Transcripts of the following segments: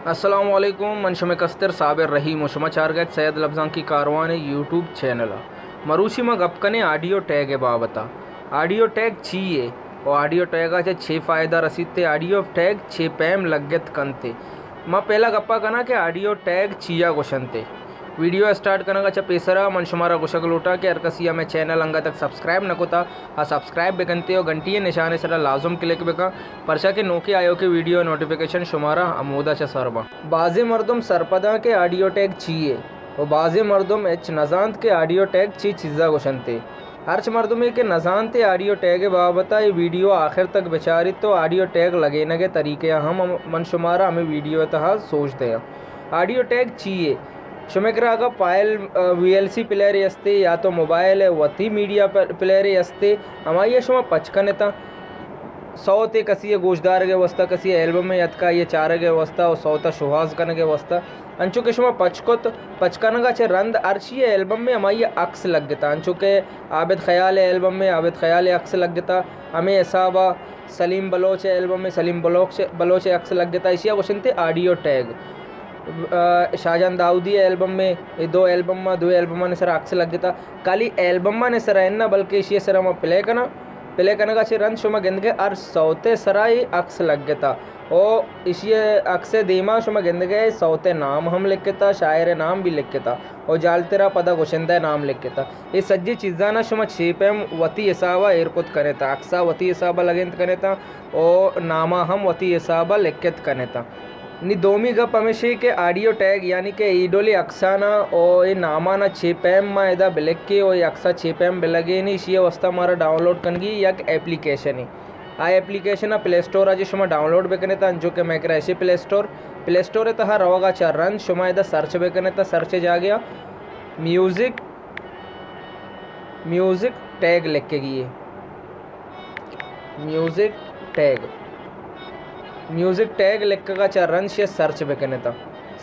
السلام علیکم، من شمئے کستر صابر رحیم و شما چارگئے سید لبزانکی کاروان یوٹیوب چینل ء۔ مروچی ما گپ کنیں آڈیو ٹیگ ء بابت ء۔ آڈیو ٹیگ چی یے و آڈیو ٹیگ ء چہ چے فائدہ رسیت ء آڈیو ٹیگ چے پیم لگت کنت ء۔ ما پہلا گپا کناں کہ آڈیو ٹیگ چیا گوشنت ء۔ ویڈیو ء سٹارٹ کنگ ء چہ پیسرا من شمارا گوشگ لوٹاں کہ ہر کسی ہمے چینل انگت تک سبسکرائب نہ کتا، آ سبسکرائب بکنت ء گھنٹی ء نشان ء سرا لازم کلک بکن، پرچا کہ نوکیں آیوکیں ویڈیو ء نوٹیفیکیشن شمارا ہمودا چہ سر باں۔ بازیں مردم سرپداں کہ آڈیو ٹیگ چی یے و بازیں مردم ہچ نزانت کہ آڈیو ٹیگ چی چیزا گوشنت ء۔ ہرچ مردمے کہ نزانت ء آڈیو ٹیگ ء بابت ء اے ویڈیو ء آخر تک بچاریت تو آڈیو ٹیگ لگینگ ء طریقہ ء ہم من شمارا ہمے ویڈیو ء تہا سوج دیاں۔ آڈیو ٹیگ چی یے؟ شمئے کرا اگاں فائل، آ، وی ایل سی پلیئرے استے یا تو موبائل ء وتی میڈیا پ-، پلیئرے استے، ہمائی ء شما پچ کنتاں۔ سوتے کسی ء گوشدارگ ء واسطہ، کسی ء البمے اتکا آئی ء چارگ ء واسطہ و سوت ء شوہاز کنگ ء واسطہ۔ انچو کہ شما پچ کت، پچ کنگ ء چہ رند ہرچی ء البمے ہمائی ء عکس لگتا، انچو کہ عابد خیال ء البمے عابد خیال ء عکس لگتا، ہمے حساب ء سلیم بلوچ ء البمے سلیم بلوچ، بلوچ ء عکس لگتا، ایشی ء گوشنتے آڈیو ٹیگ۔ آ، شاہجان داؤدی ء البم ء، اے دو البم ء، دو البمانی سرا عکس لگتا۔ کالی البمانی سرا اناں، بلکہ ایشی ء سرا ما پلے کناں۔ پلے کنگا چہ رند شما گندگے ہر سوت ء سرا اے عکس لگتا۔ او ایشی ء عکس ء دیما شما گندگے سوت ء نام ہم لکھتا، شاعر ء نام بھی لکھتا۔ او جالترا پدا گشندہ ء نام لکھتا۔ اے سجے چیزانا شما چے پیم وتی حسابا ایر کت کنیتا، عکسا وتی حسابا لگنت کنیتا۔ او ناما ہم وتی حسابا لکھت کنیتا۔ نی دومی گپ ہمیشی کہ آڈیو ٹیگ یعنی کہ ای ڈولی عکسانا او اے نامانا چے پیم ما ادا بلکے او اے عکسا چے پیم بلگینی، ایشی واسطہ مارا ڈاؤنلوڈ کنگی یک اپلیکیشنے۔ آ اپلیکیشن پلے سٹور آ چہ شما ڈاؤنلوڈ بکنیتا، انچو کہ مئے کرا ایشی پلے سٹور، پلے سٹور تہا روگا چہ رند شما ادا سرچ بکنیتا، سرچ جاگیا میوزک، میوزک ٹیگ لکھگی ہے۔ میوزک ٹیگ، میوزک ٹیگ لکھگا چہ رند شے سرچ بکنیتا۔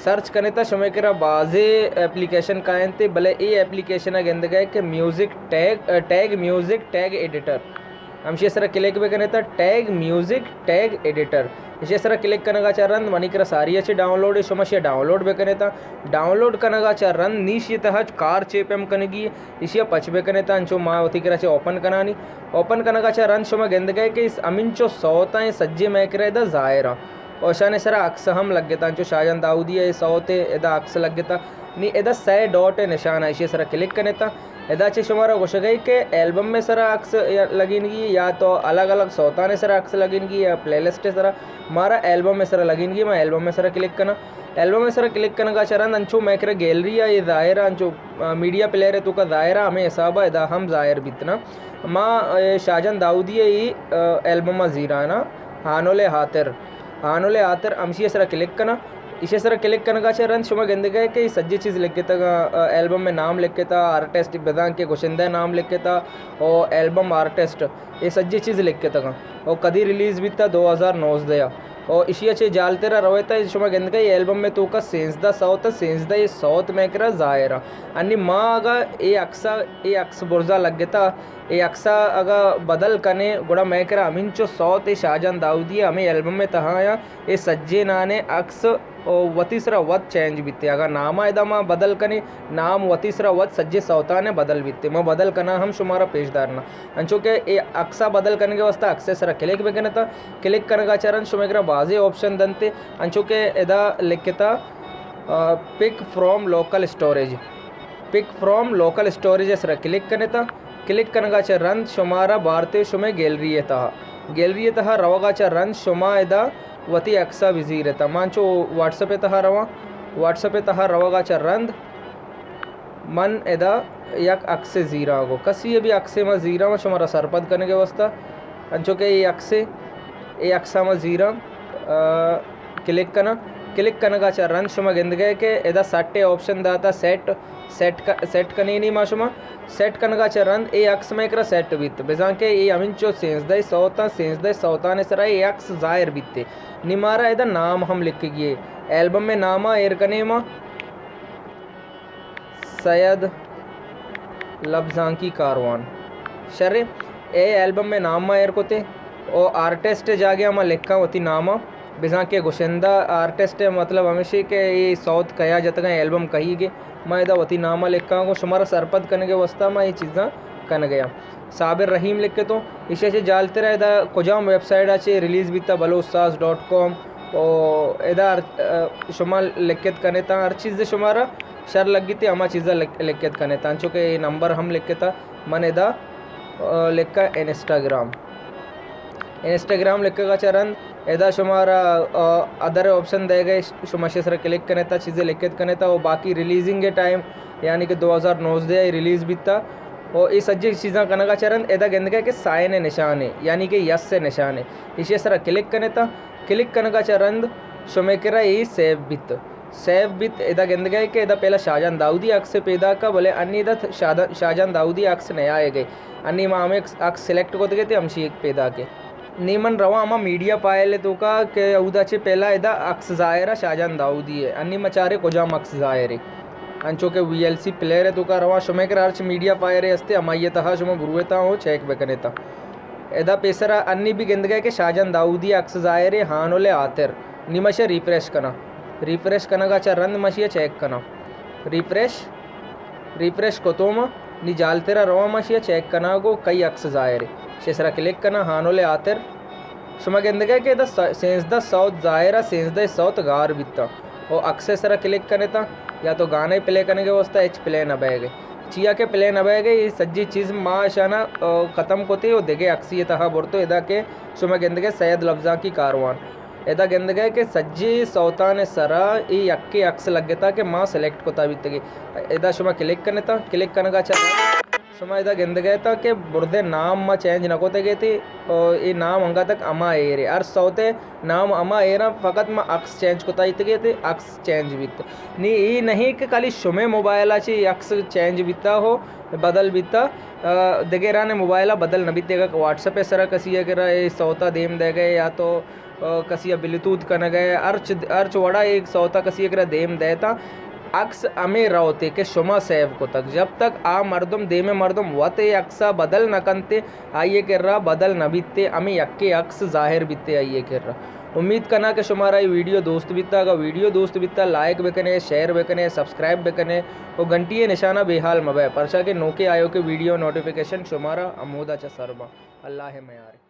سرچ کنیتا شمئے کرا بازے اپلیکیشن کائنتے، بلے اے اپلیکیشن گندگا ہے کہ music tag, tag music tag editor. ہمشی سرا کلک بکنیتا، ٹیگ میوزک ٹیگ ایڈیٹر۔ ایشی سرا کلک کنگا چہ رند منی کرا ساری اچ ڈاؤنلوڈ ہے، شما شے ڈاؤنلوڈ بکنیتا۔ ڈاؤنلوڈ کنگا چہ رند نی شی تہا کار چے پیم کنگی، ایشی پچ بکنیتا، انچو ما وتی کرا چہ اوپن کنانی۔ اوپن کنگا چہ رند شما گندگئے کہ اس ہمینچو سوتاں اے سجے مئے کرا ادا ظاہر آں۔ او اشانے سرا عکس ہم لگتا، انچو شاہجان داؤدی اے سوت ادا عکس لگتا۔ نی ادا سئے ڈاٹ نشان ہے، ایشی سرا کلک کنیتا۔ ادا چہ شمارا گوشگئی کہ البم ء سرا عکس لگینگی یا تو الگ الگ سوتان ء سرا عکس لگینگی یا پلے لسٹ ء سرا، مارا البم ء سرا لگینگی، ما البم ء سرا کلک کناں۔ البم ء سرا کلک کنگا چہ رند انچو مئے کرا گیلری ء اے ظاہر ء انچو، آ، میڈیا پلیئر ء توکا ظاہر ء ہمے حساب ء ادا ہم ظاہر بیتنا۔ ما، اے، شاہجان داؤدی ء ای، آ، البم ء زیرانا ہانول ہاتر، ہانول ہاتر ہمشی ء سرا کلک کناں۔ ایشی سرا کلک کنگا چہ رند شما گندگئے کہ اے سجے چیز لکھتگاں، آ، البم ء نام لکھتا، آرٹسٹ بزاں کہ گشندہ نام لکھتا، او البم آرٹسٹ، اے سجے چیز لکھتگاں۔ او کدی ریلیز بیتا؟ دو ہزار نوزدہ ء۔ او ایشی چہ جالترا رویتا شما گندگئے اے البم ء توکا سینزدہ سوت، سینزدہ اے سوت مئے کرا ظاہر آں۔ انی ما اگا اے عکس، اے عکس برزا لگتا، اے عکس ء اگاں بدل کنیں، گڑا مئے کرا ہمینچو سوت اے شاہجان داؤدی ء ہمے البم ء تہا آیاں، اے سجینانے عکس او وتی سرا وت چینج بیتے۔ اگاں نام ء ادا ما بدل کنیں، نام وتی سرا وت سجے سوتان ء بدل بیتے۔ ما بدل کناں ہم شمارا پیش دارنا۔ انچو کہ اے عکس ء بدل کنگ ء واسطہ عکس ء سرا کلک بکنتا۔ کلک کنگا چہ رند شمئے کرا بازیں آپشن دنتے۔ انچو کہ ادا لکھتا، آ، pick from local storage. Pick from local storage ء سرا کلک کنتا۔ کلک کنگا چہ رند شمارا بارتے شمئے گیلری ء تہا۔ گیلری ء تہا روگا چہ رند شما ادا وتی عکس ء بزیرتا۔ ما انچو واٹس اپ ء تہا رواں۔ واٹس اپ ء تہا روگا چہ رند من ادا یک عکسے زیراں گو۔ کسی ء بھی عکسے ما زیراں، ما شمارا سرپد کنگ ء واسطہ۔ انچو کہ اے عکسے، اے عکس ء ما زیراں، آ، کلک کناں۔ کلک کنگا چہ رند شما گندگئے کہ ادا سیٹ ء آپشن داتا، سیٹ، سیٹ ک-، سیٹ کنینی ما شما۔ سیٹ کنگا چہ رند اے عکس مئے کرا سیٹ بیت۔ بزاں کہ اے ہمینچو سینزدہ سوتاں، سینزدہ سوتان سرا اے عکس ظاہر بیت۔ نی مارا ادا نام ہم لکھگی ہے۔ البم ء نام ء ایر کنیں ما۔ سید لبزانکی کاروان۔ شرے، اے البم ء نام ما ایر کتے او آرٹسٹ ء جاگہ ء ما لکھاں وتی نام ء۔ بزاں کہ گشندہ آرٹسٹ ءِ مطلب ہمیشی کہ اے سوت کیا جتگاں، البم کہیگے۔ ما ادا وتی نام ءَ لکھاں گوں، شمارا سرپد کنگ ءِ واسطہ ما اے چیزاں کنگ ءَ آں۔ صابر رحیم لکھتوں، ایشی ءَ چہ جالتر ءَ ادا کجام ویب سائٹ ءَ چہ ریلیز بیتا، بلوچ ساز ڈاٹ کام، او ادا ہر، شما لکھت کنیتا، ہر چیز شمارا شر لگیتے ہما چیزا لکھ-، لکھت کنیتا، انچو کہ اے نمبر ہم لکھتا، من ادا، آ، لکھا انسٹاگرام۔ انسٹاگرام لکھگا چہ رند ادا شمارا، آ، ادر آپشن دئیگئے، شما اشی سرا کلک کنیتا، چیزے لکھت کنیتا، و باقی ریلیزنگ ٹائم، یعنی کہ دو ہزار نوزدہ ءَ ریلیز بیتا، و اے سجے چیزاں کنگا چہ رند ادا گندگئے کہ سائن ءِ نشانے، یعنی کہ یس ءِ نشانے، ایشی سرا کلک کنیتا، کلک کنگا چہ رند شمے کرا اے سیو بیت۔ سیو بیت، ادا گندگئے کہ ادا پہلا شاہجان داؤدی عکس پیداکا، بلے انی ادا شاہدا-، شاہجان داؤدی عکس نیائیگئے۔ انی ما ہمے عکس سلیکٹ کتگے تے ہمشی ایک پیداکے۔ نی من رواں ہما میڈیا فائل ءِ توکا کہ اودا چہ پہلا ادا عکس ظاہرا شاہجان داؤدی ءِ۔ انی ما چارے کجام عکس ظاہرے۔ انچو کہ وی ایل سی پلیئر ءِ توکا رواں، شمے کرا ہرچ میڈیا فائلے ہستے ہمائی ءِ تہا شما برویتا و چیک بکنیتا۔ ادا پیسرا انی بھی گندگئے کہ شاہجان داؤدی عکس ظاہرے، ہانل ءِ ہاتر۔ نی ما اشی ریفریش کناں۔ ریفریش کنگا چہ رند ما اشی چیک کناں۔ ریفریش، ریفریش کتوں ما، نی جالترا رواں ما اشی چیک کناں گوں کئی عکس ظاہرے۔ اشی سرا کلک کناں، ہانل ءِ ہاتر۔ شما گندگئے کہ ادا س-، سینزدہ سوت ظاہرا، سینزدہ سوت گار بیتا۔ او عکس ءِ سرا کلک کنیتا، یا تو گانے پلے کنگ ءِ واسطہ ہچ پلے نہ بئیگئے۔ چیا کہ پلے نہ بئیگئے، اے سجی چیز ما اشانا، آ، ختم کتے و دگہ عکسی ءِ تہا برتو، ادا کہ شما گندگئے سید لبزانکی کاروان۔ ادا گندگئے کہ سجی سوتان ءِ سرا اے یکے عکس لگتا کہ ما سلیکٹ کتا بیتگے۔ ادا شما کلک کنیتا، کلک کنگا چہ شما ادا گندگئے تا کہ بردے نام ما چینج نہ کتگے تے، آ، اے نام انگا تک ہما ایرے۔ ہر سوتے نام ہما ایراں، فقط ما عکس چینج کتا بیتگے تے عکس چینج بیت۔ نی اے نہیں کہ خالی شمے موبائل ءَ چہ عکس چینج بیتا ہو، بدل بیتا، آ، دگرانے موبائل ءَ بدل نہ بیت۔ اگہ واٹس ایپ ءِ سرا کسی ءِ کرا اے سوتا دیم دئیگئے یا تو، آ، کسی ءَ بلوٹوتھ کنگئے، ہرچ، ہرچ وڑا اے سوتا کسی ءِ کرا دیم دئیتا، عکس ہمے روتے کہ شما سیو کتگ۔ جب تک آ مردم، دیم ءِ مردم وت اے عکس ءَ بدل نہ کنتے، آئی ءِ کرا بدل نہ بیتے، ہمے یکے عکس ظاہر بیتے آئی ءِ کرا۔ امید کناں کہ شمارا اے ویڈیو دوست بیتا۔ اگاں ویڈیو دوست بیتا، لائک بکنے، شیئر بکنے، سبسکرائب بکنے و گھنٹی ءِ نشانہ بے حال مبئے، پرچا کہ نوکیں آیوکیں ویڈیو نوٹیفیکیشن شمارا ہمودا چہ سر باں۔ اللہ ءِ میارے۔